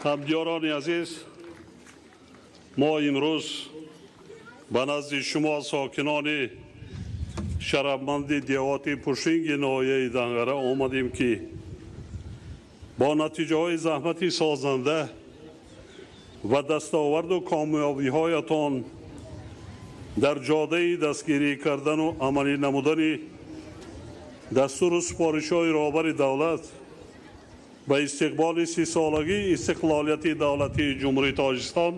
Ҳамдиёрони азиз, мо имрӯз ба назди шумо сокинони шарафманди деҳоти Пушинги ноҳияи Данғара омадем, ки бо натиҷаҳои заҳмати созанда ва дастоварду комёбиҳоятон дар ҷодаи дастгирӣ кардану амалӣ намудани дастуру супоришҳои роҳбари давлат ба истиқболи 30-солагии истиқлолияти давлатии Ҷумҳурии Тоҷикистон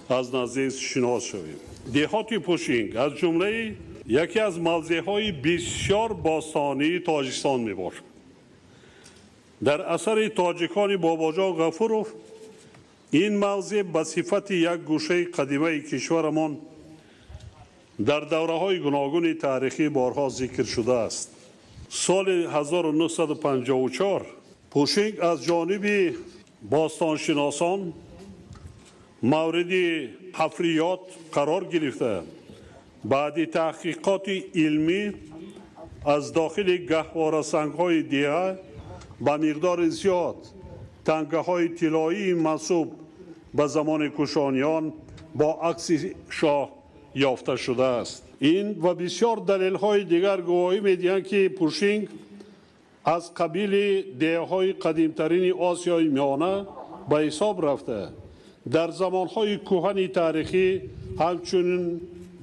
аз наздик шинос шавем. Деҳоти Пушинг аз ҷумлаи яке аз мавзеъҳои бисёр бостонии Тоҷикистон мебошад. Дар асари тоҷикони Бобоҷон Ғафуров ин мавзеъ ба сифати як гӯшаи қадимаи кишварамон дар давраҳои гуногуни таърихӣ борҳо зикр шудааст. Соли 1954 Пушинг аз ҷониби бостоншиносон мавриди ҳафриёт қарор гирифта, баъди таҳқиқоти илмӣ аз дохили гаҳворасангҳои деҳа ба миқдори зиёд тангаҳои тиллоии мансуб ба замони кушониён бо акси шоҳ ёфта шудааст. Ин ва бисёр далелҳои дигар гувоҳӣ медиҳанд, ки Пушинг аз қабили деҳаҳои қадимтарини Осиёи Миёна ба ҳисоб рафта, дар замонҳои кӯҳани таърихӣ ҳамчунин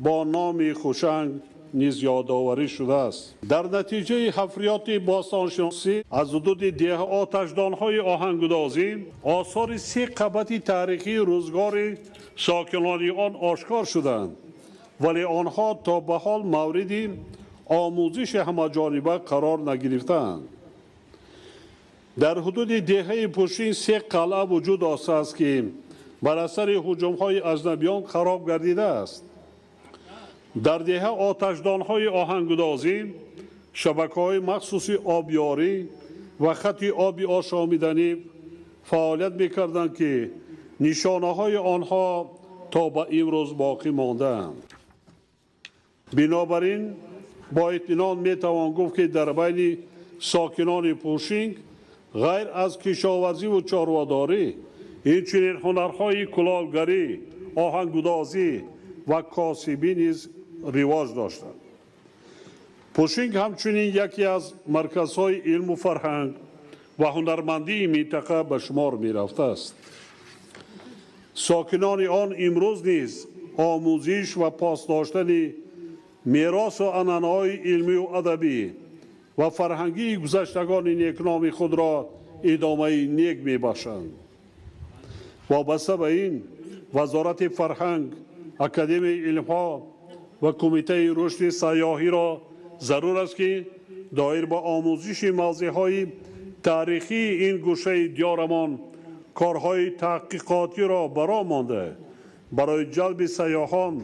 бо номи Хушанг низ ёдоварӣ шудааст. Дар натиҷаи ҳафриёти бостоншиносӣ аз ҳудуди деҳа оташдонҳои оҳангудозӣ осори се қабати таърихии рӯзгори сокинони он ошкор шуданд, вале онҳо то ба ҳол мавриди омӯзиши ҳамаҷониба қарор нагирифтаанд. Дар ҳудуди деҳаи Пушинг се қалъа вуҷуд доштааст, ки бар асари ҳуҷумҳои аҷнабиён хароб гардидааст. Дар деҳа оташдонҳои оҳангудозӣ, шабакаҳои махсуси обёрӣ ва хати оби ошомиданӣ фаъолият мекарданд, ки нишонаҳои онҳо то ба имрӯз боқӣ мондаанд. Бинобар ин бо итминон метавон гуфт, ки дар байни сокинони Пушинг ғайр аз кишоварзиву чорводорӣ инчунин ҳунарҳои кулолгарӣ, оҳангудозӣ ва косибӣ низ ривоҷ доштанд. Пушинг ҳамчунин яке аз марказҳои илму фарҳанг ва ҳунармандии минтақа ба шумор мерафтааст. Сокинони он имрӯз низ омӯзиш ва пос доштани меросу анъанаҳои илмию адабӣ ва фарҳангии гузаштагони некноми худро идомаи нек мебахшанд. Вобаста ба ин Вазорати фарҳанг, Академияи илмҳо ва Кумитаи рушди сайёҳиро зарур аст, ки доир ба омӯзиши мавзеъҳои таърихии ин гӯшаи диёрамон корҳои таҳқиқотиро баро монда, барои ҷалби сайёҳон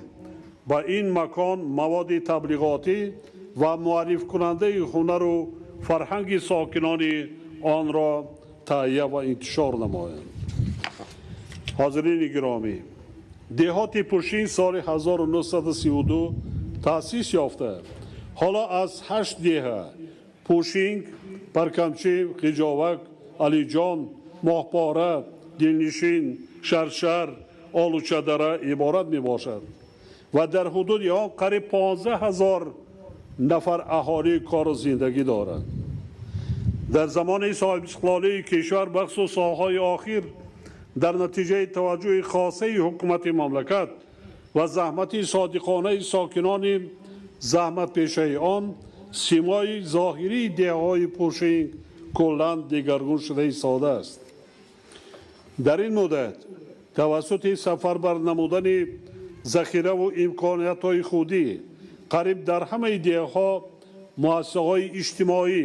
ба ин макон маводи таблиғотӣ ва муаррифкунандаи ҳунару фарҳанги сокинони онро таҳия ва интишор намоянд. Ҳозирини гиромӣ, деҳоти Пушинг соли 1932 таъсис ёфта, ҳоло аз 8 деҳа Пушинг, Паркамчӣ, Хиҷовак, Алиҷон, Моҳпора, Дилнишин, Шаршар, Олучадара иборат мебошад ва дар ҳудуди он қариб 15 ҳазор нафар аҳолӣ кору зиндагӣ дорад. Дар замони соҳибистиқлолии кишвар, бахусус солҳои охир, дар натиҷаи таваҷҷӯҳи хосаи ҳукумати мамлакат ва заҳмати содиқонаи сокинони заҳматпешаи он, симои зоҳирии деҳаҳои Пушинг куллан дигаргун шуда истодааст. Дар ин муддат тавассути сафарбар намудани захираву имкониятҳои худӣ қариб дар ҳамаи деҳаҳо муассисаҳои иҷтимоӣ,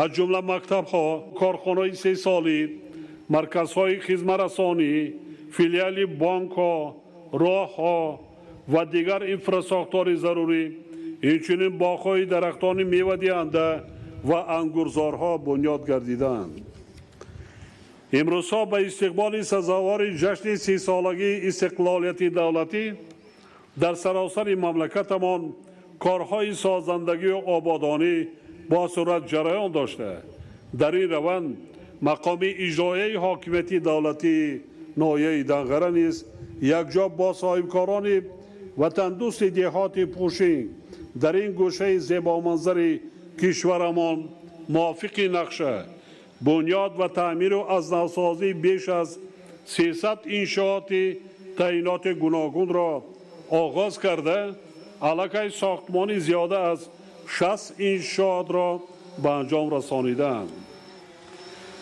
аз ҷумла мактабҳо, корхонаҳои сесолӣ, марказҳои хизматрасонӣ, филиали бонкҳо, роҳҳо ва дигар инфрасохтори зарурӣ, инчунин боғҳои дарахтони мевадиҳанда ва ангурзорҳо бунёд гардидаанд. Имрӯзҳо ба истиқболи сазовори ҷашни 30-солагии истиқлолияти давлатӣ дар саросари мамлакатамон корҳои созандагию ободонӣ бо суръат ҷараён дошта, дар ин раванд мақоми иҷроияи ҳокимияти давлатии ноҳияи Данғара низ якҷо бо соҳибкорони ватандӯсти деҳоти Пушинг дар ин гӯшаи зебоманзари кишварамон мувофиқи нақша бунёд ва таъмиру аз навсозии беш аз 300 иншооти таъиноти гуногунро оғоз карда, аллакай сохтмони зиёда аз 60 иншоотро ба анҷом расонидаанд.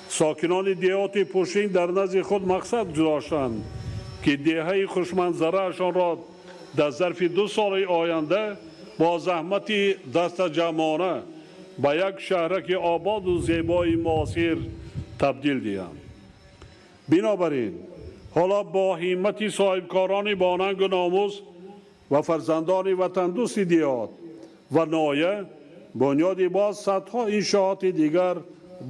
Сокинони деҳоти Пушинг дар назди худ мақсад гузоштанд, ки деҳаи хушманзараашонро дар зарфи 2 соли оянда бо заҳмати дастаҷамъона ба як шаҳраки ободу зебои муосир табдил диҳанд. Бинобар ин ҳоло бо ҳиммати соҳибкорони бонангу номус ва фарзандони ватандӯсти деҳот ва ноҳия бунёди боз садҳо иншооти дигар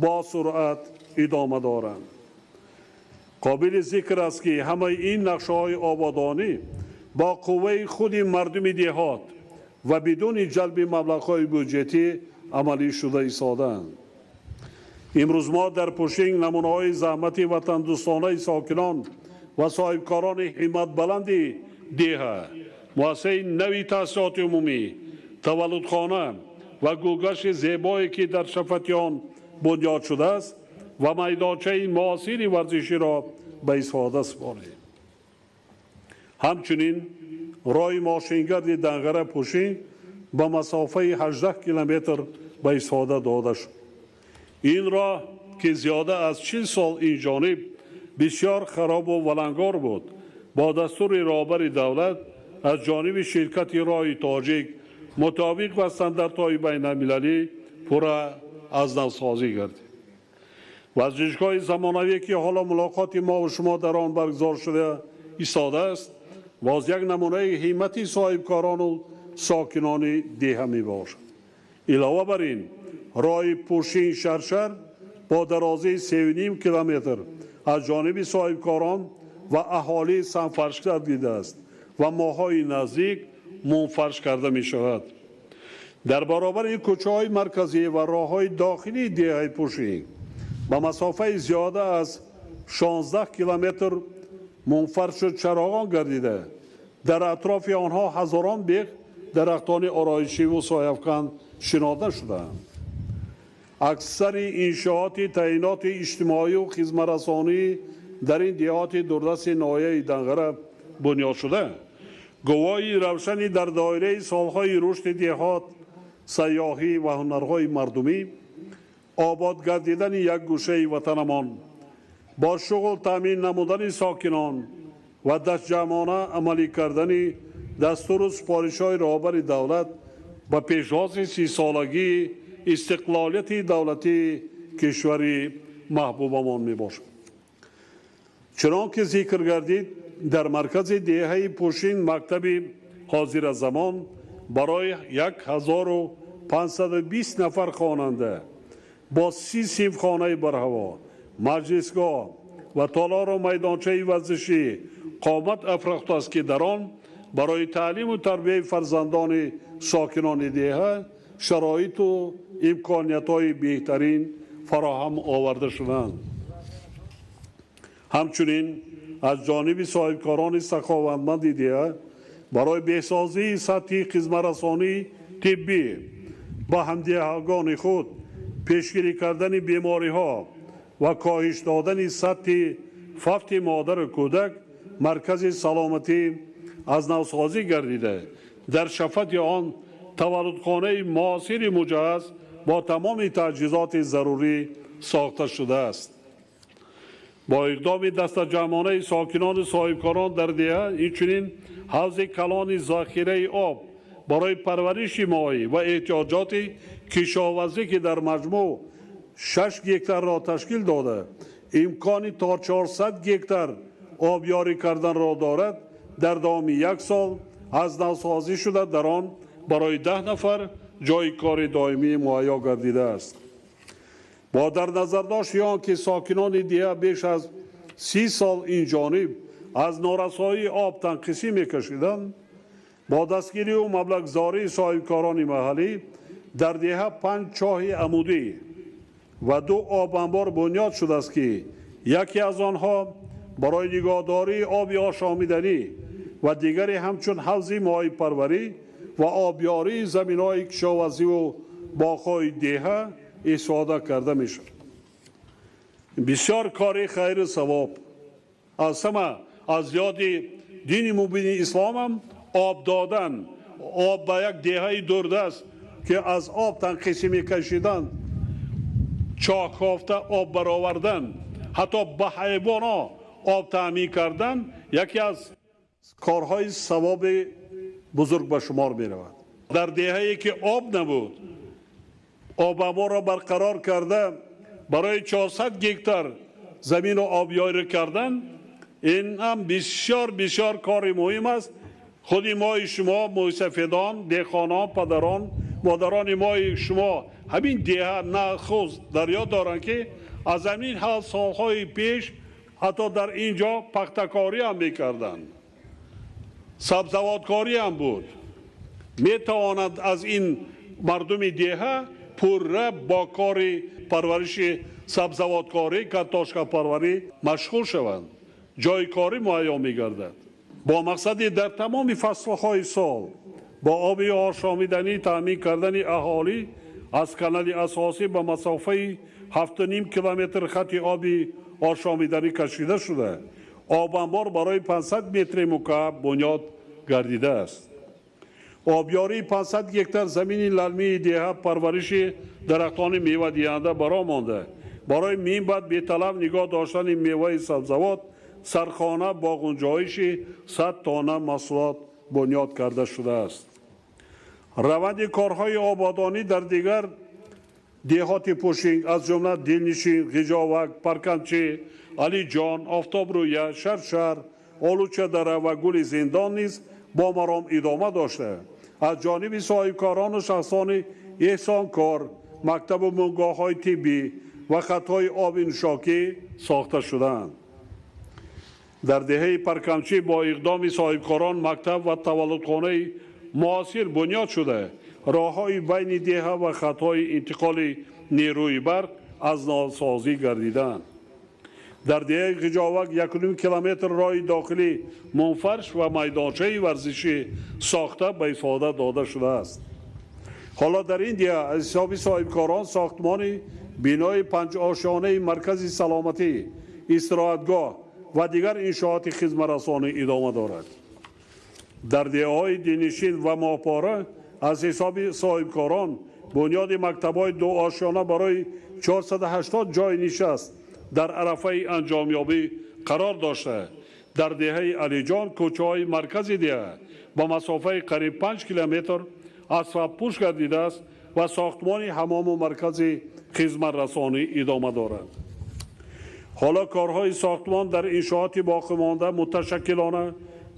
бо суръат идома доранд. Қобили зикр аст, ки ҳамаи ин нақшаҳои ободонӣ бо қувваи худи мардуми деҳот ва бидуни ҷалби маблағҳои буҷетӣ амалӣ шуда истодаанд. Имрӯз мо дар Пушинг намунаҳои заҳмати ватандӯстонаи сокинон ва соҳибкорони ҳимматбаланди деҳа, муассисаи нави таҳсилоти умумӣ, таваллудхона ва гулгашти зебое, ки дар шафати он бунёд шудааст, ва майдончаи муосири варзиширо ба истифода супорем. Ҳамчунин роҳи мошингарди Данғара Пушинг ба масофаи 18 километр ба истифода дода шуд. Ин роҳ, ки зиёда аз 40 сол ин ҷониб бисёр харобу валангор буд, бо дастури роҳбари давлат аз ҷониби ширкати роҳи тоҷик мутобиқ ба стандартҳои байналмилалӣ пурра аз навсозӣ гардид. Варзишгоҳи замонавие, ки ҳоло мулоқоти мо ва шумо дар он баргузор шуда истодааст, боз як намунаи ҳиммати соҳибкорону сокинони деҳа мебошад. Илова бар ин, роҳи Пушинг Шаршар бо дарозии 3,5 километр аз ҷониби соҳибкорон ва аҳолӣ сангфарш гардидааст ва моҳҳои наздик мунфарш карда мешавад. Дар баробари кӯчаҳои марказӣ ва роҳҳои дохилии деҳаи Пушинг ба масофаи зиёда аз 16 километр мунфаршу чароғон гардида, дар атрофи онҳо ҳазорон бех дарахтони ороишиву сояафкан шинода шудаанд. Аксари иншооти таъиноти иҷтимоию хизматрасонӣ дар ин деҳоти дурдасти ноҳияи Данғара бунёд шуда, гувоҳи равшани дар доираи солҳои рушди деҳот, сайёҳӣ ва ҳунарҳои мардумӣ, обод гардидани як гӯшаи ватанамон, бо шуғл таъмин намудани сокинон ва дастҷамъона амалӣ кардани дастуру супоришҳои роҳбари давлат ба пешвози 30-солагии истиқлолияти давлатии кишвари маҳбубамон мебошад. Чунон ки зикр гардид, дар маркази деҳаи Пушинг мактаби ҳозиразамон барои 1520 нафар хонанда бо 30 синфхонаи барҳаво, маҷлисгоҳ ва толору майдончаи варзишӣ қомат афрохтааст, ки дар он барои таълиму тарбияи фарзандони сокинони деҳа шароиту имкониятҳои беҳтарин фароҳам оварда шуданд. Ҳамчунин аз ҷониби соҳибкорони саховатманди деҳа барои беҳсозии сатҳи хизматрасонии тиббӣ ба ҳамдеҳагони худ, пешгирӣ кардани бемориҳо ва коҳиш додани сатҳи фавти модару кӯдак маркази саломатӣ аз навсозӣ гардида, дар шафати он таваллудхонаи муосири муҷаҳҳаз бо тамоми таҷҳизоти зарурӣ сохта шудааст. Бо иқдоми дастаҷамъонаи сокинону соҳибкорон дар деҳа инчунин ҳавзи калони захираи об барои парвариши моҳӣ ва эҳтиёҷоти кишоварзӣ, ки дар маҷмӯъ 6 гектарро ташкил дода, имкони то 400 гектар обёрӣ карданро дорад, дар давоми як сол аз навсозӣ шуда, дар он барои 10 нафар ҷойи кори доимӣ муҳайё гардидааст. Бо дар назардошти он ки сокинони деҳа беш аз 30 сол ин ҷониб аз норасоии об танқисӣ мекашиданд, бо дастгирию маблағгузории соҳибкорони маҳаллӣ дар деҳа 5 чоҳи амудӣ ва 2 обанбор бунёд шудааст, ки яке аз онҳо барои нигоҳдории оби ошомиданӣ ва дигаре ҳамчун ҳавзи моҳипарварӣ ва обёрии заминҳои кишоварзиву боғҳои деҳа истифода карда мешавад. Бисёр кори хайру савоб аз ҳама аз ёди дини мубини исломам об додан, об ба як деҳаи дурдаст, ки аз об танқисӣ мекашиданд, чоҳ кофта об баровардан, ҳатто ба ҳайвонҳо об таъмин кардан яке аз корҳои савоби бузург ба шумор меравад. Дар деҳае ки об набуд, обанборро барқарор карда барои 400 гектар заминро обёрӣ кардан, ин ҳам бисёр бисёр кори муҳим аст. Худи мои шумо, мӯйсафедон, деҳқонон, падарон, модарони мои шумо ҳамин деҳа нахуст дар ёд доранд, ки аз ҳамин 7 солҳои пеш ҳатто дар ин ҷо пахтакорӣ ҳам мекарданд, сабзавоткорӣ ҳам буд. Метавонанд аз ин мардуми деҳа пурра бо кори парвариши сабзавоткорӣ, картошкапарварӣ машғул шаванд. Ҷойи корӣ муҳайё мегардад. Бо мақсади дар тамоми фаслҳои сол бо оби ошомиданӣ таъмин кардани аҳолӣ аз канали асосӣ ба масофаи 7,5 километр хати оби ошомиданӣ кашида шуда, обанбор барои 500 метри мукааб бунёд гардидааст. Обёрии 500 гектар замини лалмии деҳа, парвариши дарахтони мевадиҳанда баро монда, барои минбаъд беталаф нигоҳ доштани меваи сабзавот сархона бо гунҷоиши 100 тонна маҳсулот бунёд карда шудааст. Раванди корҳои ободонӣ дар дигар деҳоти Пушинг, аз ҷумла Дилнишин, Ғиҷовак, Паркамчӣ, Алиҷон, Офтобрӯя, Шаршар, Олучадара ва Гули Зиндон низ бо маром идома дошта, аз ҷониби соҳибкорону шахсони эҳсонкор мактабу мунгоҳҳои тиббӣ ва хатҳои оби нӯшокӣ сохта шудаанд. Дар деҳаи Паркамчӣ бо иқдоми соҳибкорон мактаб ва таваллудхонаи муосир бунёд шуда, роҳҳои байни деҳа ва хатҳои интиқоли нерӯи барқ аз навсозӣ гардидаанд. Дар деҳаи Ғиҷовак 1,5 километр роҳи дохилӣ мунфарш ва майдончаи варзишӣ сохта ба истифода дода шудааст. Ҳоло дар ин деҳа аз ҳисоби соҳибкорон сохтмони бинои панҷошонаи маркази саломатӣ, истироҳатгоҳ ва дигар иншооти хизматрасонӣ идома дорад. Дар деҳаҳои Дилнишин ва Моҳпора аз ҳисоби соҳибкорон бунёди мактабҳои дуошёна барои 480 ҷойи нишаст дар арафаи анҷомёбӣ қарор дошта, дар деҳаи Алиҷон кӯчаҳои маркази деҳа ба масофаи қариб 5 километр асфалтпӯш гардидааст ва сохтмони ҳамому маркази хизматрасонӣ идома дорад. Ҳоло корҳои сохтмон дар иншооти боқимонда муташаккилона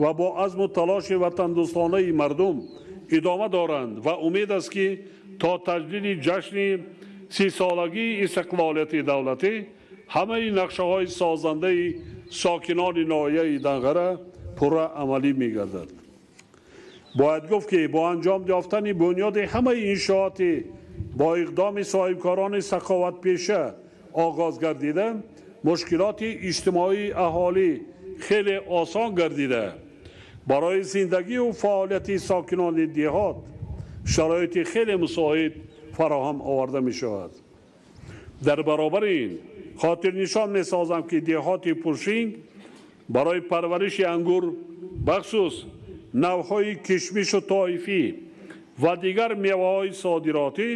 ва бо азму талоши ватандӯстонаи мардум идома доранд ва умед аст, ки то таҷлили ҷашни 30-солагии истиқлолияти давлатӣ ҳамаи нақшаҳои созандаи сокинони ноҳияи Данғара пурра амалӣ мегардад. Бояд гуфт, ки бо анҷом ёфтани бунёди ҳамаи иншооти бо иқдоми соҳибкорони саховатпеша оғоз гардида, мушкилоти иҷтимоии аҳолӣ хеле осон гардида, барои зиндагию фаъолияти сокинони деҳот шароити хеле мусоид фароҳам оварда мешавад. Дар баробари ин хотирнишон месозам, ки деҳоти Пушинг барои парвариши ангур, бахусус навъҳои кишмишу тоифӣ ва дигар меваҳои содиротӣ,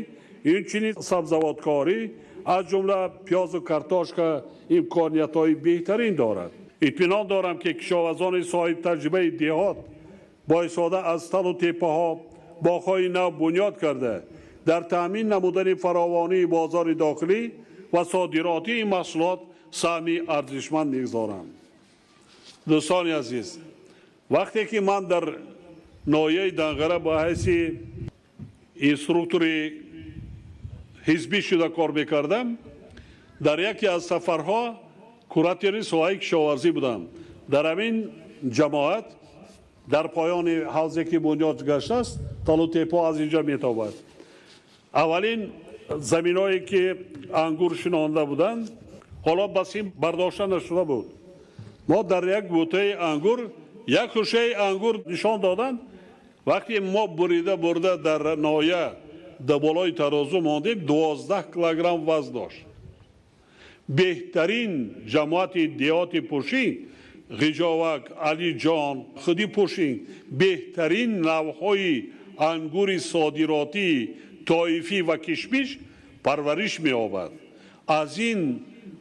инчунин сабзавоткорӣ, аз ҷумла пиёзу картошка имкониятҳои беҳтарин дорад. Итминон дорам, ки кишоварзони соҳибтаҷрибаи деҳот бо истифода аз талу теппаҳо боғҳои нав бунёд карда, дар таъмин намудани фаровонии бозори дохилӣ ва содиротии маҳсулот саҳми арзишманд мегузоранд. Дӯстони азиз, вақте ки ман дар ноҳияи Данғара ба ҳайси инструктори ҳизбӣ шуда кор мекардам, дар яке аз сафарҳо куратори соҳаи кишоварзӣ будам. Дар ҳамин ҷамоат дар поёни ҳавзе ки бунёд гаштааст, талу теппо аз инҷа метобад. Аввалин Заминҳое ки ангур шинонда буданд, ҳоло ба сим бардошта нашуда буд. Мо дар як бутаи ангур як хушаи ангур нишон доданд. Вақте мо бурида бурда дар ноҳия дар болои тарозу мондем, 12 килограмм вазн дошт. Беҳтарин ҷамоати деҳоти Пушинг, Ғиҷовак, Алиҷон, худи Пушинг беҳтарин навъҳои ангури содиротии тоифӣ ва кишмиш парвариш меёбад. Аз ин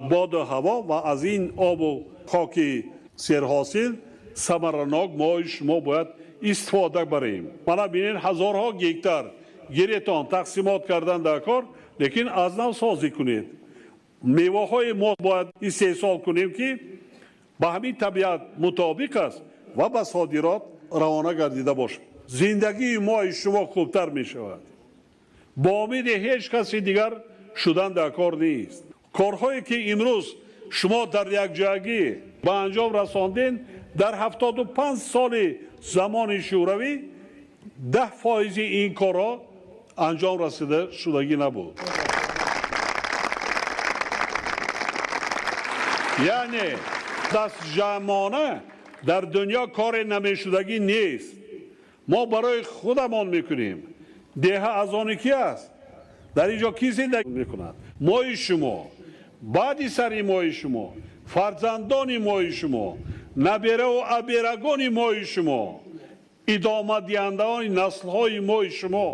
боду ҳаво ва аз ин обу хоки серҳосил самаранок мои шумо бояд истифода барем. Мана бинед, ҳазорҳо гектар гиретон тақсимот кардан дар кор, лекин аз нав созӣ кунед. Меваҳои мо бояд истеҳсол кунем, ки ба ҳамин табиат мутобиқ аст ва ба содирот равона гардида бошад. Зиндагии мои шумо хубтар мешавад. Бо умеди ҳеҷ каси дигар шудан дар кор нест. Корҳое ки имрӯз шумо дар якҷоягӣ ба анҷом расондед, дар 75 соли замони Шӯравӣ 10% ин корҳо анҷом расида шудагӣ набуд. Яъне дастҷамъона дар дунё коре намешудагӣ нест. Мо барои худамон мекунем. Деҳа аз они ки аст? Дар ин ҷо кӣ зиндагӣ мекунад? Мои шумо, баъди сари мои шумо, фарзандони мои шумо, набераву аберагони мои шумо, идомадиҳандагони наслҳои мои шумо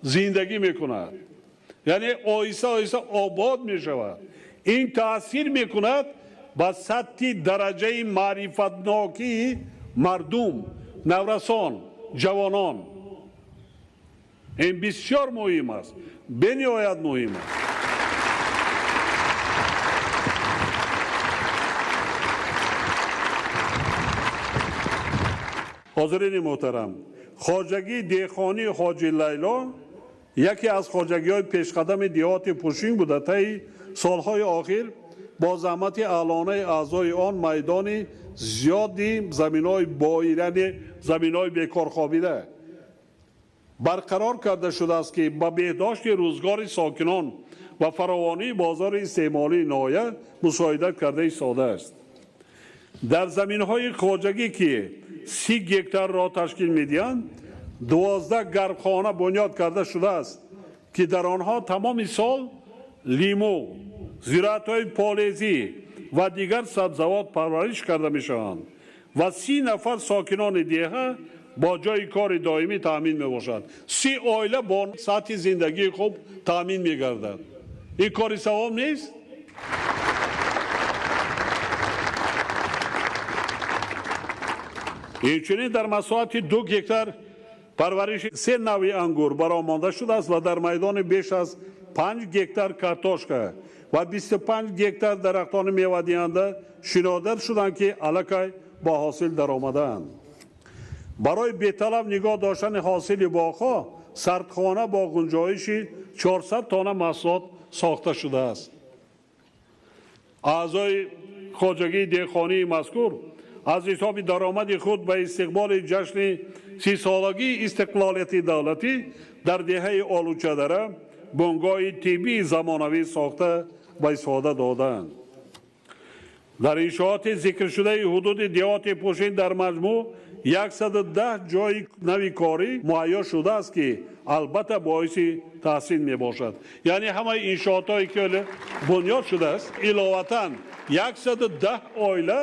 зиндагӣ мекунад. Яъне оҳиста оҳиста обод мешавад. Ин таъсир мекунад ба сатҳи дараҷаи маърифатнокии мардум, наврасон, ҷавонон. Ин бисёр муҳим аст, бениҳоят муҳим аст. Ҳозирини муҳтарам, хоҷагии деҳқонии Ҳоҷи Лайло яке аз хоҷагиҳои пешқадами деҳоти Пушинг буда, таи солҳои охир бо заҳмати аълонаи аъзои он майдони зиёди заминҳои боир, яъне заминҳои бекорхобида барқарор карда шудааст, ки ба беҳдошти рӯзгори сокинон ва фаровонии бозори истеъмолии ноҳия мусоидат карда истодааст. Дар заминҳои хоҷагӣ, ки 30 гектарро ташкил медиҳанд, 12 гармхона бунёд карда шудааст, ки дар онҳо тамоми сол лимӯ, зироатҳои полезӣ ва дигар сабзавот парвариш карда мешаванд ва 30 нафар сокинони деҳа бо ҷойи кори доимӣ таъмин мебошанд. 30 оила бо сатҳи зиндагии хуб таъмин мегардад. Ин кори савоб нест? Инчунин дар масоҳати 2 гектар парвариши 3 навъи ангур баромонда шудааст ва дар майдони беш аз 5 гектар картошка ва 25 гектар дарахтони мевадиҳанда шинодар шуданд, ки аллакай ба ҳосил даромадаанд. Барои беталаф нигоҳ доштани ҳосили боғҳо сардхона бо гунҷоиши 400 тонна маҳсулот сохта шудааст. Аъзои хоҷагии деҳқонии мазкур аз ҳисоби даромади худ ба истиқболи ҷашни 30-солагии истиқлолияти давлатӣ дар деҳаи Олучадара бунгоҳи тиббии замонавӣ сохта ба истифода додаанд. Дар иншооти зикршудаи ҳудуди деҳоти Пушинг дар маҷмӯъ 110 ҷойи нави корӣ муҳайё шудааст, ки албатта боиси таҳсин мебошад. Яъне ҳамаи иншоотҳое ки бунёд шудааст, иловатан 110 оила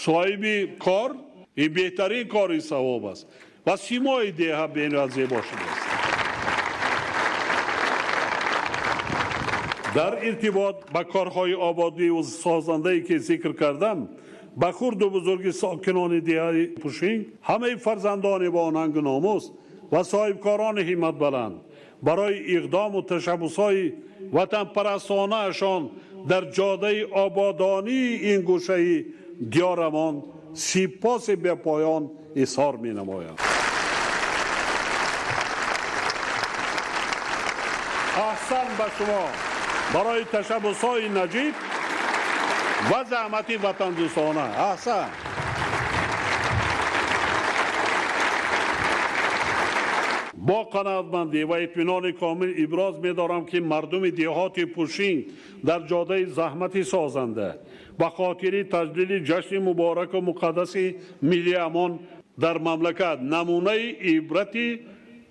соҳиби кор, ин беҳтарин кори савоб аст ва симои деҳа бениҳоят зебо шудааст. Дар иртибот ба корҳои ободию созандае ки зикр кардам, ба хурду бузурги сокинони деҳаи Пушинг, ҳамаи фарзандони бо нангу номус ва соҳибкорони ҳимматбаланд барои иқдому ташаббусҳои ватанпарастонашон дар ҷодаи ободонии ин гӯшаи диёрамон сипоси бепоён изҳор менамояд. Аҳсан ба шумо барои ташаббусҳои наҷиб ва заҳмати ватандӯстона. Аҳсан. Бо қаноатмандӣ ва итминони комил иброз медорам, ки мардуми деҳоти Пушинг дар ҷодаи заҳмати созанда ба хотири таҷлили ҷашни мубораку муқаддаси миллиамон дар мамлакат намунаи ибрати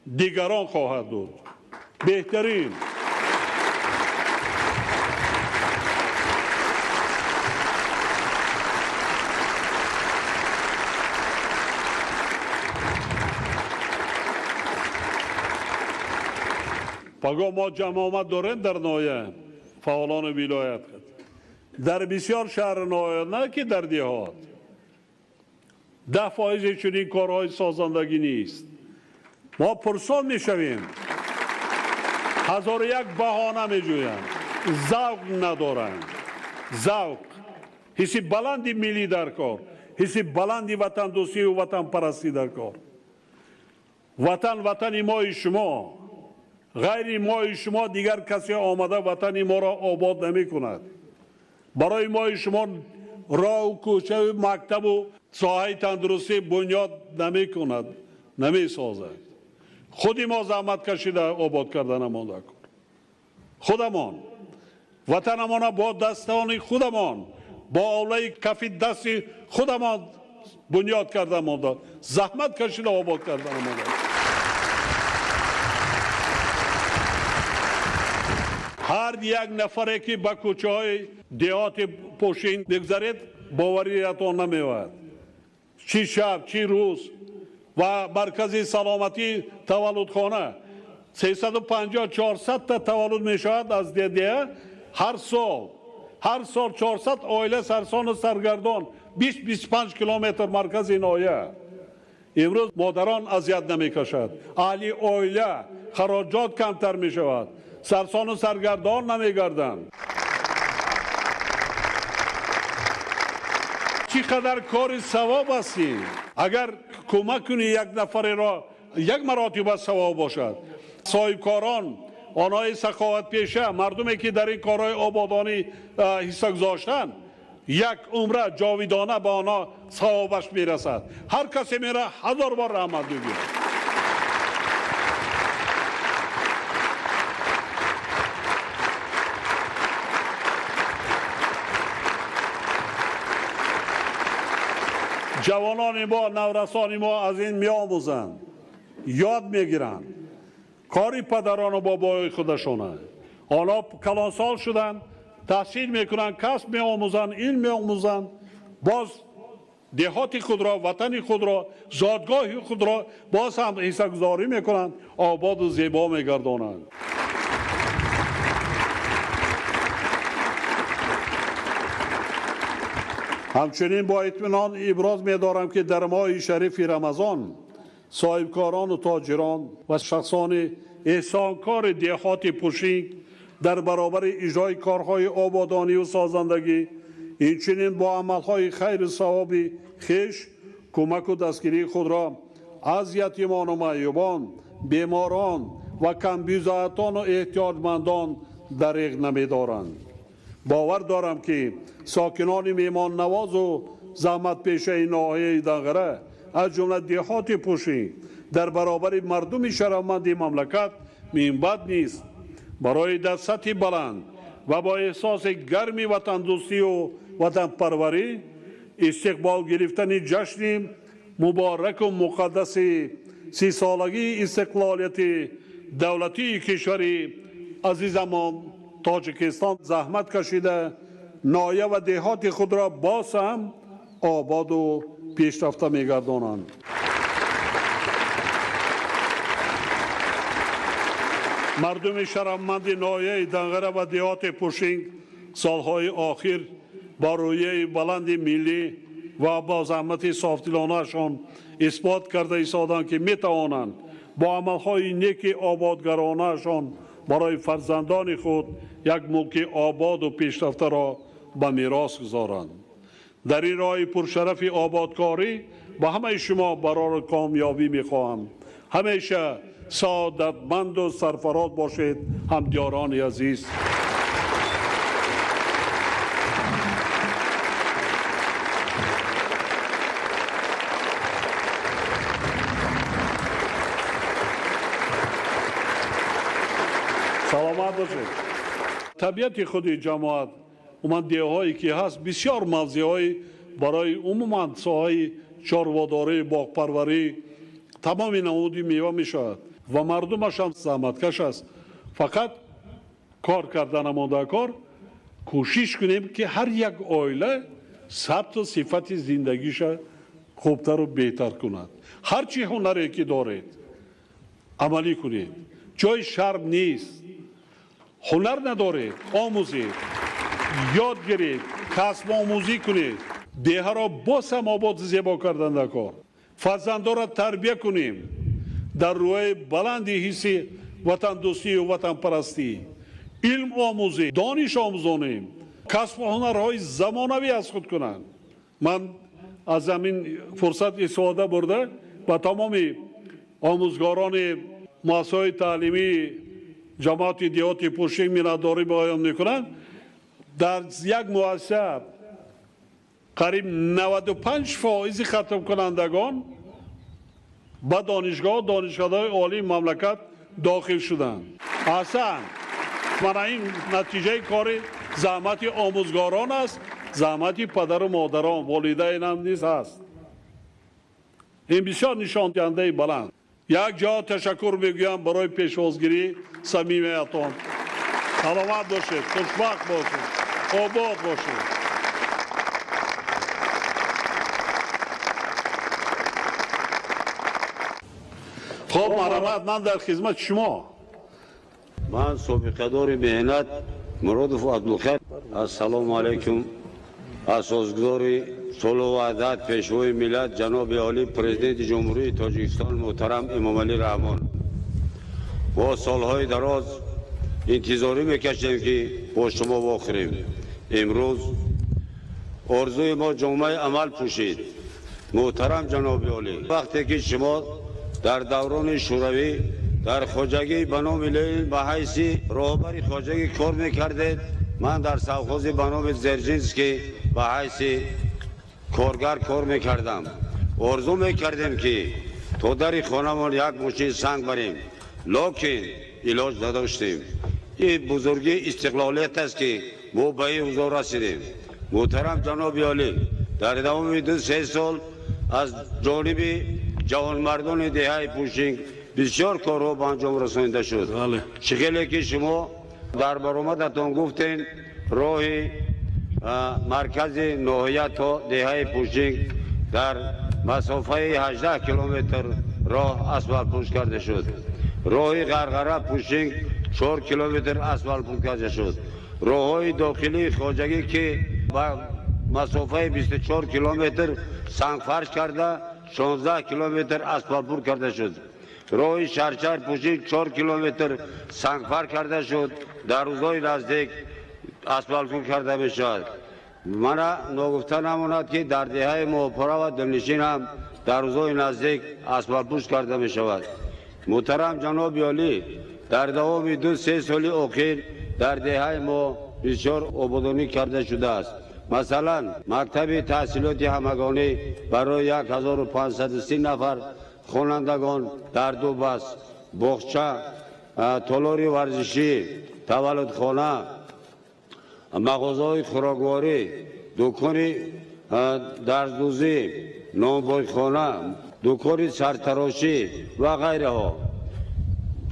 дигарон хоҳад буд. Беҳтарин паго мо ҷамъомад дорем дар ноҳия, фаъолони вилоят дар бисёр шаҳр ноҳия, на ки дар деҳот 10% чунин корҳои созандагӣ нест. Мо пурсон мешавем, 1001 баҳона меҷӯянд, завқ надоранд. Завқ, ҳисси баланди миллӣ дар кор, ҳисси баланди ватандӯстию ватанпарастӣ дар кор. Ватан ватани мои шумо, ғайри мои шумо дигар касе омада ватани моро обод намекунад. Барои мои шумо роҳу кӯчаву мактабу соҳаи тандурустӣ бунёд намекунад, намесозад. Худи мо заҳмат кашида обод карданамон дар кор. Худамон ватанамона бо дастони худамон, бо олаи кафи дасти худамон бунёд карданамон, заҳмат кашида обод карданамон. Ҳар як нафаре ки ба кӯчаҳои деҳоти Пушинг мегузаред, бовариятон намеояд. Чӣ шаб, чӣ рӯз. Ва маркази саломатӣ таваллудхона 350-400 та таваллуд мешавад аз деҳа ҳар сол. Ҳар сол 400 оила сарсону саргардон, 20-25 километр маркази ноҳия. Имрӯз модарон азият намекашад, аҳли оила хароҷот камтар мешавад, сарсону саргардон намегарданд. Чӣ қадар кори савоб ҳастӣ. Агар кӯмак кунӣ як нафареро, як маротиба савоб бошад. Соҳибкорон, онҳои саховатпеша, мардуме ки дар ин корҳои ободонӣ ҳисса гузоштанд, як умра ҷовидона ба онҳо савобаш мерасад. Ҳар касе мера 1000 бор раҳмат мегӯяд. Ҷавонони мо, наврасони мо аз ин меомӯзанд, ёд мегиранд. Кори падарону бобои худашона. Онҳо калонсол шуданд, таҳсил мекунанд, касб меомӯзанд, илм меомӯзанд, боз деҳоти худро, ватани худро, зодгоҳи худро боз ҳам ҳиссагузорӣ мекунанд, ободу зебо мегардонанд. Ҳамчунин бо итминон иброз медорам, ки дар моҳи шарифи Рамазон соҳибкорону тоҷирон ва шахсони эҳсонкори деҳоти Пушинг дар баробари иҷрои корҳои ободонию созандагӣ, инчунин бо амалҳои хайру савоби хеш кӯмаку дастгирии худро аз ятимону маъюбон, беморон ва камбизоатону эҳтиёҷмандон дареғ намедоранд. Бовар дорам, ки сокинони меҳмоннавозу заҳматпешаи ноҳияи Данғара, аз ҷумла деҳоти Пушинг, дар баробари мардуми шарафманди мамлакат минбаъд низ барои дар сатҳи баланд ва бо эҳсоси гарми ватандӯстию ватанпарварӣ истиқбол гирифтани ҷашни мубораку муқаддаси 30-солагии истиқлолияти давлатии кишвари азизамон Тоҷикистон заҳмат кашида ноҳия ва деҳоти худро боз ҳам ободу пешрафта мегардонанд. Мардуми шарафманди ноҳияи Данғара ва деҳоти Пушинг солҳои охир бо рӯҳияи баланди миллӣ ва бо заҳмати софдилонаашон исбот карда истоданд, ки метавонанд бо амалҳои неки ободгаронаашон барои фарзандони худ як мулки ободу пешрафтаро ба мерос гузоранд. Дар ин роҳи пуршарафи ободкорӣ ба ҳамаи шумо барору комёбӣ мехоҳам. Ҳамеша саодатманду сарфароз бошед, ҳамдиёрони азиз. Бошед. Табиати худи ҷамоат, умуман деҳҳое ки ҳаст, бисёр мавзеъҳои барои умуман соҳаи чорводорӣ, боғпарварӣ, тамоми намуди мева мешавад ва мардумаш ҳам заҳматкаш аст. Фақат кор карда намонда кор, кӯшиш кунем ки ҳар як оила сабту сифати зиндагиша хубтару беҳтар кунад. Ҳар чӣ ҳунаре ки доред амалӣ кунед. Ҷои шарм нест. Ҳунар надоред, омӯзед, ёд гиред, касбомӯзӣ кунед. Деҳаро боз ҳам ободу зебо кардан дар кор. Фарзандонро тарбия кунем дар рӯҳияи баланди ҳисси ватандӯстию ватанпарастӣ. Илм омӯзем, дониш омӯзонем, касбу ҳунарҳои замонавӣ аз худ кунанд. Ман аз ҳамин фурсат истифода бурда ба тамоми омӯзгорони муассисаҳои таълимии ҷамоати деҳоти Пушинг миннатдорӣ баён мекунанд. Дар як муассиса қариб 95% хатмкунандагон ба донишгоҳ, донишкадаҳои олии мамлакат дохил шуданд. Аҳсан, мана ин натиҷаи кори заҳмати омӯзгорон аст, заҳмати падару модарон, волидайнам низ ҳаст. Ин бисёр нишондиҳандаи баланд. Як ҷо ташаккур мегӯям барои пешвозгирии самимиятон. Саломат бошед, хушбахт бошед, обод бошед. Хоб, марҳамат, ман дар хизмати шумо. Ман собиқадори меҳнат Муродов Абдулхайр. Ассалому алайкум. Асосгузори сулҳу ваҳдат, пешвои миллат, ҷаноби олӣ, президенти Ҷумҳурии Тоҷикистон муҳтарам Эмомалӣ Раҳмон. Мо солҳои дароз интизорӣ мекашем, ки бо шумо вохӯрем. Имрӯз орзуи мо ҷомаи амал пӯшид. Муҳтарам ҷаноби олӣ, вақте ки шумо дар даврони шӯравӣ дар хоҷагӣ ба номи Ленин ба ҳайси роҳбари хоҷагӣ кор мекардед, ман дар совхози ба номи Дзержинский ба ҳайси коргар кор мекардам. Орзу мекардем, ки то дари хонамон як мошин санг барем, лекин илоҷ надоштем. Ин бузургии истиқлолият аст, ки мо ба ин рӯзо расидем. Муҳтарам ҷаноби олӣ, дар давоми 2-3 сол аз ҷониби ҷавонмардони деҳаи Пушинг бисёр корҳо ба анҷом расонида шуд. Чӣ хеле ки шумо дар баромадатон гуфтем, роҳи маркази ноҳия то деҳаи Пушинг дар масофаи 18 километр роҳ асфалтпӯш карда шуд. Роҳи Ғарғара Пушинг 4 километр асфалтпӯш карда шуд. Роҳҳои дохилии хоҷагӣ, ки ба масофаи 24 километр сангфарш карда, 16 километр асфалтпур карда шуд. Роҳи Шаршар Пушинг 4 километр сангфар карда шуд, дар рӯзҳои наздик асфалтпур карда мешавад. Мана ногуфта намонад, ки дар деҳаи Моҳпора ва Дилнишин ҳам дар рӯзҳои наздик асфалтпӯш карда мешавад. Муҳтарам ҷаноби олӣ, дар давоми 2-3 соли охир дар деҳаи мо бисёр ободонӣ карда шудааст. Масалан, мактаби таҳсилоти ҳамагонӣ барои 1530 нафар хонандагон дар ду бас, боғча, толори варзишӣ, таваллудхона, мағозаҳои хӯрокворӣ, дукони дарздӯзӣ, нонвойхона, дукони сартарошӣ ва ғайраҳо.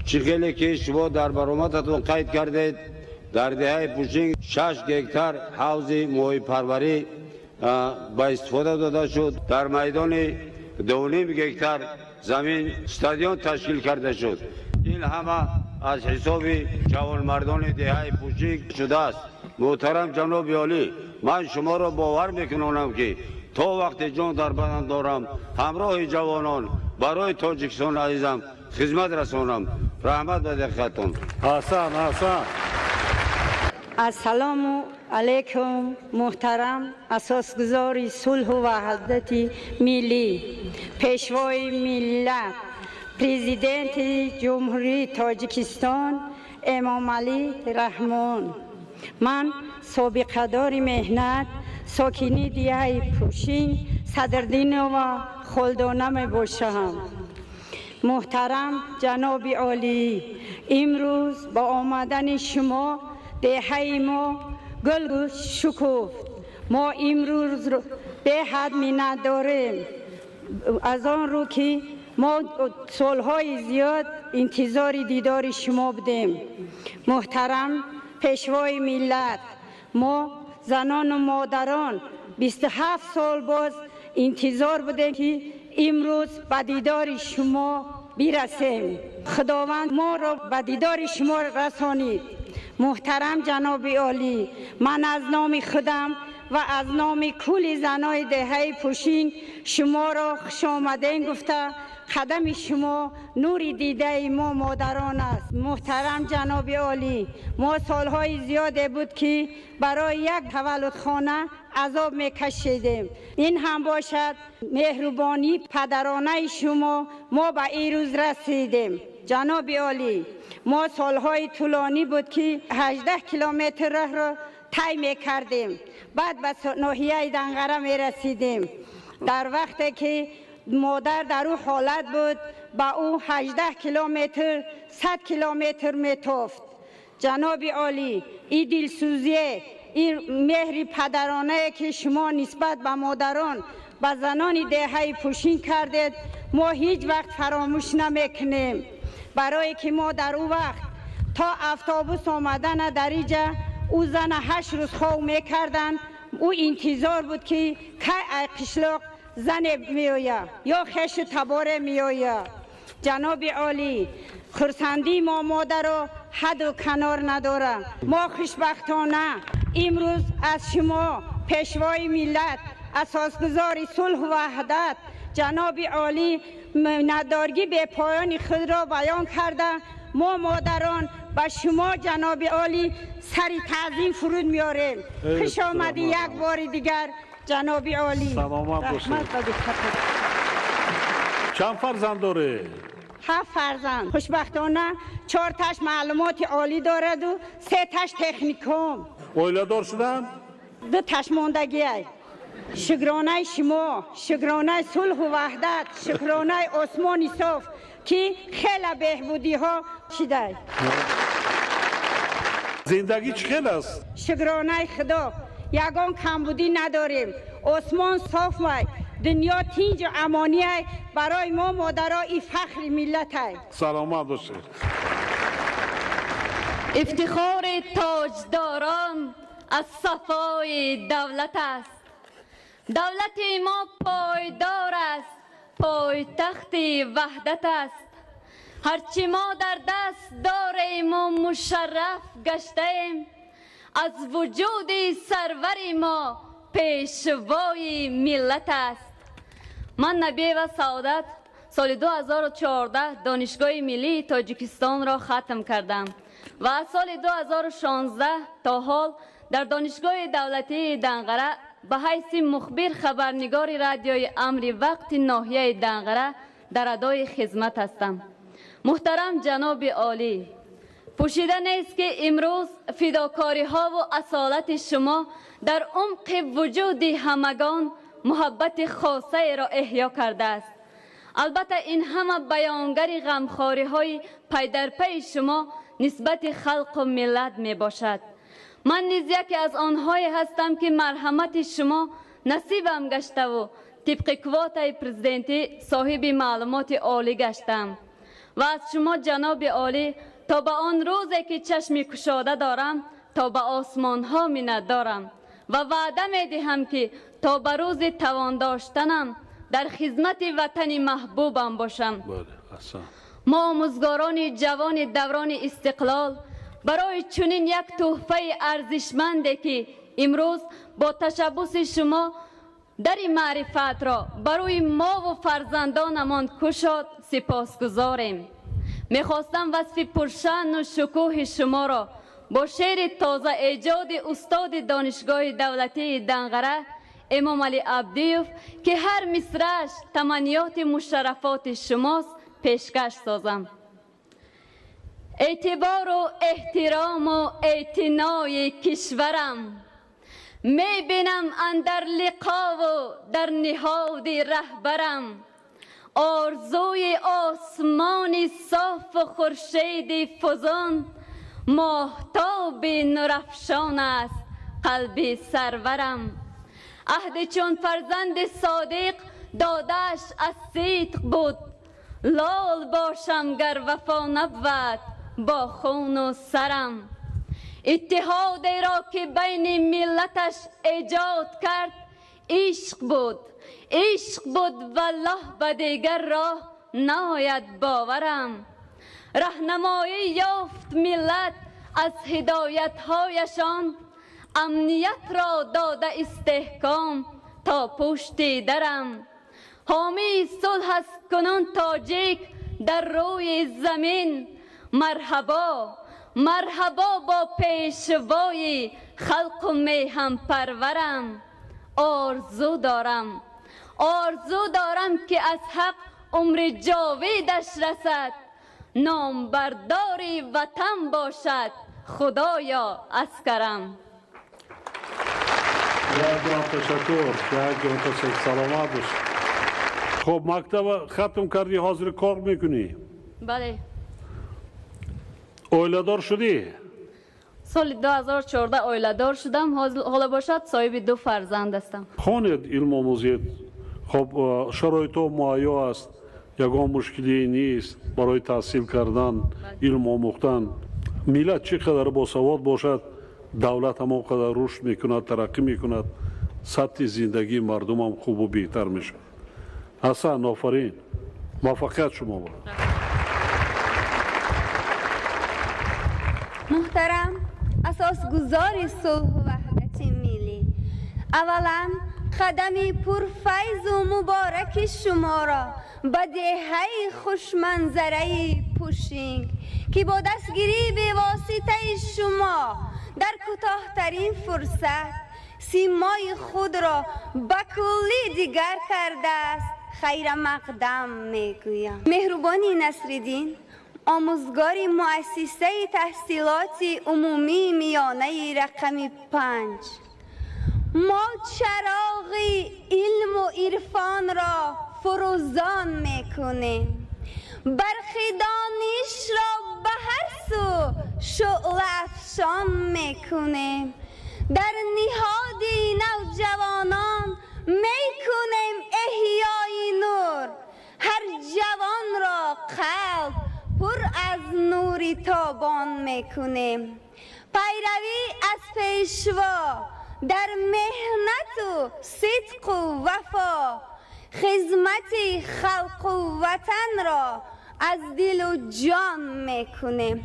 Чӣ хеле ки шумо дар баромадатон қайд кардед, дар деҳаи Пушинг 6 гектар ҳавзи моҳипарварӣ ба истифода дода шуд. Дар майдони 2.5 гектар замин стадион ташкил карда шуд. Ин ҳама аз ҳисоби ҷавонмардони деҳаи Пушинг шудааст. Муҳтарам ҷаноби олӣ, ман шуморо бовар мекунонам, ки то вақте ҷон дар бадан дорам, ҳамроҳи ҷавонон барои Тоҷикистони азизам хизмат расонам. Раҳмат ба диққатон. Аҳсан, аҳсан. Ассалому алайкум, муҳтарам асосгузори сулҳу ваҳдати миллӣ, пешвои миллат, президенти Ҷумҳурии Тоҷикистон Эмомалӣ Раҳмон. Ман собиқадори меҳнат, сокини деҳаи Пушинг Садриддинова Холдона мебошам. Муҳтарам ҷаноби олӣ, Имрӯз бо омадани шумо деҳаи мо гул шукуфт. Мо имрӯз беҳад миннат дорем аз он рӯ ки мо солҳои зиёд интизори дидори шумо будем. Муҳтарам пешвои миллат, мо занону модарон 27 сол боз интизор будем ки имрӯз ба дидори шумо бирасем. Худованд моро ба дидори шумо расонид. Муҳтарам ҷаноби олӣ, ман аз номи худам ва аз номи кулли занои деҳаи Пӯшин шуморо хушомаден гуфта, қадами шумо нури дидаи мо модарон аст. Муҳтарам ҷаноби олӣ, мо солҳои зиёде буд ки барои як таваллудхона азоб мекашидем. Ин ҳам бошад меҳрубонии падаронаи шумо, мо ба ин рӯз расидем. Ҷаноби олӣ, мо солҳои тӯлонӣ буд ки 18 километр роҳро тай мекардем, баъд ба ноҳияи Данғара мерасидем. Дар вақте ки модар дар ӯ ҳолат буд, ба ӯ 18 километр 100 километр метофт. Ҷаноби олӣ, ин дилсӯзие, ин меҳри падаронае ки шумо нисбат ба модарон, ба занони деҳаи Пӯшин кардед, мо ҳеҷ вақт фаромӯш намекунем. Барое ки мо дар ӯ вақт то автобус омадана дар иҷа ӯ зана 8 рӯз хов мекарданд. Ӯ интизор буд ки кай ай қишлоқ зане меояд ё хешу таборе меояд. Ҷаноби олӣ, хурсандии мо модаро ҳаду канор надорад. Мо хушбахтона имрӯз аз шумо пешвои миллат, асосгузори сулҳу ваҳдат, ҷаноби олӣ миннатдории бепоёни худро баён карда, мо модарон ба шумо ҷаноби олӣ сари таъзим фуруд меорем. Хуш омадӣ як бори дигар ҷаноби олӣ. Саломат бошед. Раҳмат ба диққатат. Чанд фарзанд доред? 7 фарзанд. Хушбахтона 4 таш маълумоти олӣ дораду 3 таш техникум. Оиладор шуданд? 2 таш мондагиай. Шукронаи шумо, шукронаи сулҳу ваҳдат, шукронаи осмони соф ки хеле беҳбудиҳо шидай. Зиндагӣ чӣ хел аст? Шукронаи Худо, ягон камбудӣ надорем. Осмон соф вай, дунё тинҷу амониай. Барои мо модаро и фахри миллатай. Саломат бошед. Ифтихори тоҷдорон аз сафои давлат аст. Давлати мо пойдор аст, пойтахти ваҳдат аст. Ҳарчи мо дар даст дорему мушарраф гаштаем, аз вуҷуди сарвари мо пешвои миллат аст. Ман Набиева Саодат соли 2014 Донишгоҳи миллии Тоҷикистонро хатм кардам ва аз соли 2016 то ҳол дар Донишгоҳи давлатии Данғара ба ҳайси мухбир хабарнигори радиои Амри вақти ноҳияи Данғара дар адои хизмат ҳастам. Муҳтарам ҷаноби олӣ, пӯшида нест ки имрӯз фидокориҳову асолати шумо дар умқи вуҷуди ҳамагон муҳаббати хосаеро эҳё кардааст. Албатта ин ҳама баёнгари ғамхориҳои пайдарпайи шумо нисбати халқу миллат мебошад. Ман низ яке аз онҳое ҳастам ки марҳамати шумо насибам гаштаву тибқи квотаи президентӣ соҳиби маълумоти олӣ гаштам ва аз шумо ҷаноби олӣ то ба он рӯзе ки чашми кушода дорам, то ба осмонҳо миннат дорам ва ваъда медиҳам ки то ба рӯзи тавон доштанам дар хизмати ватани маҳбубам бошам. Мо омӯзгорони ҷавони даврони истиқлол барои чунин як тӯҳфаи арзишманде ки имрӯз бо ташаббуси шумо дари маърифатро барои мову фарзандонамон кушод сипосгузорем. Мехостам васфи пуршаъну шукӯҳи шуморо бо шеъри тозаэҷоди устоди Донишгоҳи давлатии Данғара Эмомалӣ Абдиев, ки ҳар мисрааш таманниёти мушаррафоти шумост, пешкаш созам. Эътибору эҳтирому эътинои кишварам мебинам андар лиқову дар ниҳоди раҳбарам. Орзуи осмони софу хуршеди фузун, моҳтоби нурафшон аст қалби сарварам. Аҳди чун фарзанди содиқ додаш аз сидқ буд, лол бошам гар вафо набвад бо хуну сарам. Иттиҳодеро ки байни миллаташ эҷод кард ишқ буд, ишқ буд, валлоҳ ба дигар роҳ наояд боварам. Раҳнамоӣ ёфт миллат аз ҳидоятҳояшон, амниятро дода истеҳком то пушти дарам. Ҳомии сулҳ аст кунун тоҷик дар рӯи замин, марҳабо, марҳабо бо пешвои халқу меҳанпарварам. Орзу дорам, орзу дорам ки аз ҳақ умри ҷовидаш расад, номбардори ватан бошад худоё аз карам. Як ҷон ташаккур, як ҷон ташаккур, саломат бош. Хуб, мактаба хатм кардӣ, ҳозир кор мекунӣ? Бале. Оиладор шудӣ? Соли 2014 оиладор шудам, ҳоло бошад соҳиби 2 фарзанд ҳастам. Хонед, илм омӯзед. Хуб, шароитҳо муҳайё аст, ягон мушкилӣ нест барои таҳсил кардан, илм омӯхтан. Миллат чӣ қадар босавод бошад, давлат ҳамон қадар рушд мекунад, тараққӣ мекунад, сатҳи зиндагии мардумам хубу беҳтар мешавад. Ҳасан, офарин, муваффақият шумо бод. Муҳтарам асосгузори сулҳу ваҳдати миллӣ, аввалан қадами пурфайзу мубораки шуморо ба деҳаи хушманзараи Пушинг, ки бо дастгирии бевоситаи шумо дар кӯтоҳтарин фурсат симои худро ба куллӣ дигар кардааст, хайрамақдам мегӯям. Меҳрубони Насриддин, омӯзгори муассисаи таҳсилоти умумии миёнаи рақами 5, мо чароғи илму ирфонро фурӯзон мекунем, бархи донишро ба ҳар сӯ шӯълаафшон мекунем, дар ниҳоди навҷавонон мекунем эҳёи нур, ҳар ҷавонро қалб пур аз нури тобон мекунем. Пайравӣ аз пешво дар меҳнату сидқу вафо, хизмати халқу ватанро аз дилу ҷон мекунем.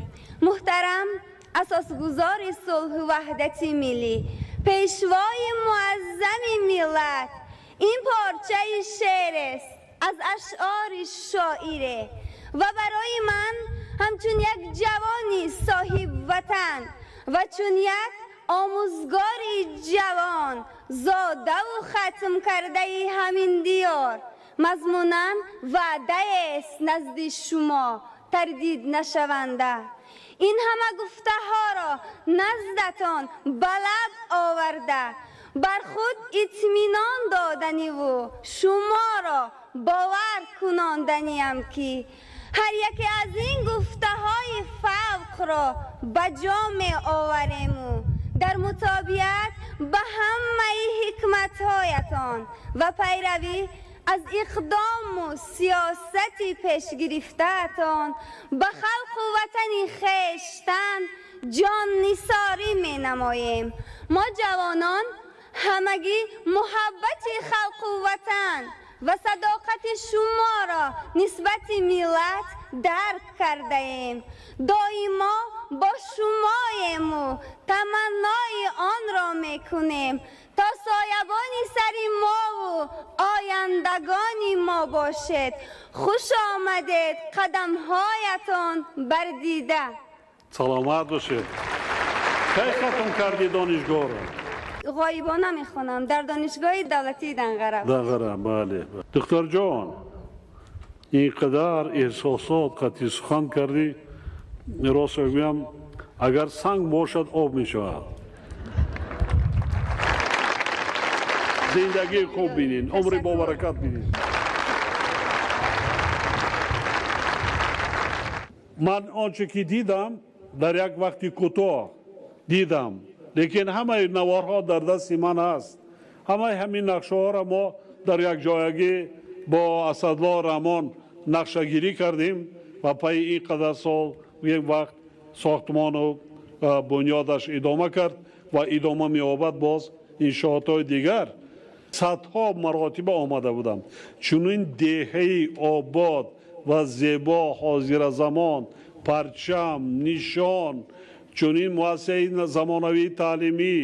Муҳтарам асосгузори сулҳу ваҳдати миллӣ, пешвои муаззами миллат, ин порчаи шеър аст аз ашъори шоире ва барои ман ҳамчун як ҷавони соҳибватан ва чун як омӯзгори ҷавон, зодаву хатмкардаи ҳамин диёр, мазмунан ваъдаест назди шумо тардид нашаванда. Ин ҳама гуфтаҳоро наздатон ба лаб оварда, бар худ итминон доданиву шуморо бовар кунонданиам, ки ҳар яке аз ин гуфтаҳои фавқро ба ҷо меоварему дар мутобиат ба ҳамаи ҳикматҳоятон ва пайравӣ аз иқдому сиёсати пешгирифтаатон ба халқу ватани хештан ҷоннисорӣ менамоем. Мо ҷавонон ҳамагӣ муҳаббати халқу ватан ва садоқати шуморо нисбати миллат дарк кардаем. Доимо бо шумоему таманнои онро мекунем, то соябони сари мову ояндагони мо бошед. Хуш омадед, қадамҳоятон бар дида. Саломат бошед. Кай хатм кардӣ донишгоҳро? Ғоибона мехонам дар донишгоҳи давлатии Данғара. Данғара, бале. Духтарҷон, ин қадар эҳсосот қатъи сухан кардӣ, рост мегӯям, агар санг бошад об мешавад. Зиндагии хуб бинед, умри бобаракат бинед. Ман он чӣ ки дидам, дар як вақти кӯтоҳ дидам, лекин ҳамаи наворҳо дар дасти ман ҳаст. Ҳамаи ҳамин нақшаҳоро мо дар якҷоягӣ бо Асадло Раҳмон нақшагирӣ кардем ва пайи ин қадар сол як вақт сохтмону бунёдаш идома кард ва идома меёбад боз иншоотҳои дигар. Садҳо маротиба омада будам. Чунин деҳаи обод ва зебо, ҳозиразамон, парчам, нишон, чунин муассисаи замонавии таълимӣ,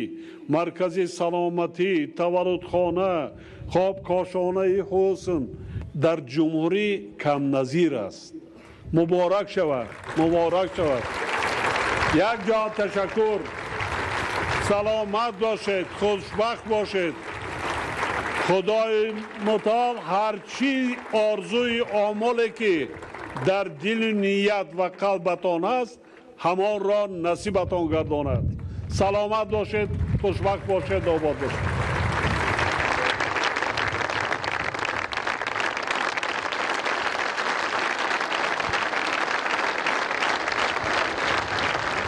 маркази саломатӣ, таваллудхона, хоб, кошонаи ҳусн дар ҷумҳурӣ камназир аст. Муборак шавад, муборак шавад. Як ҷо ташаккур. Саломат бошед, хушбахт бошед. Худои мутаол ҳарчи орзуи омоле ки дар дилу ният ва қалбатон аст, ҳамонро насибатон гардонад. Саломат бошед, хушбахт бошед, обод бошед.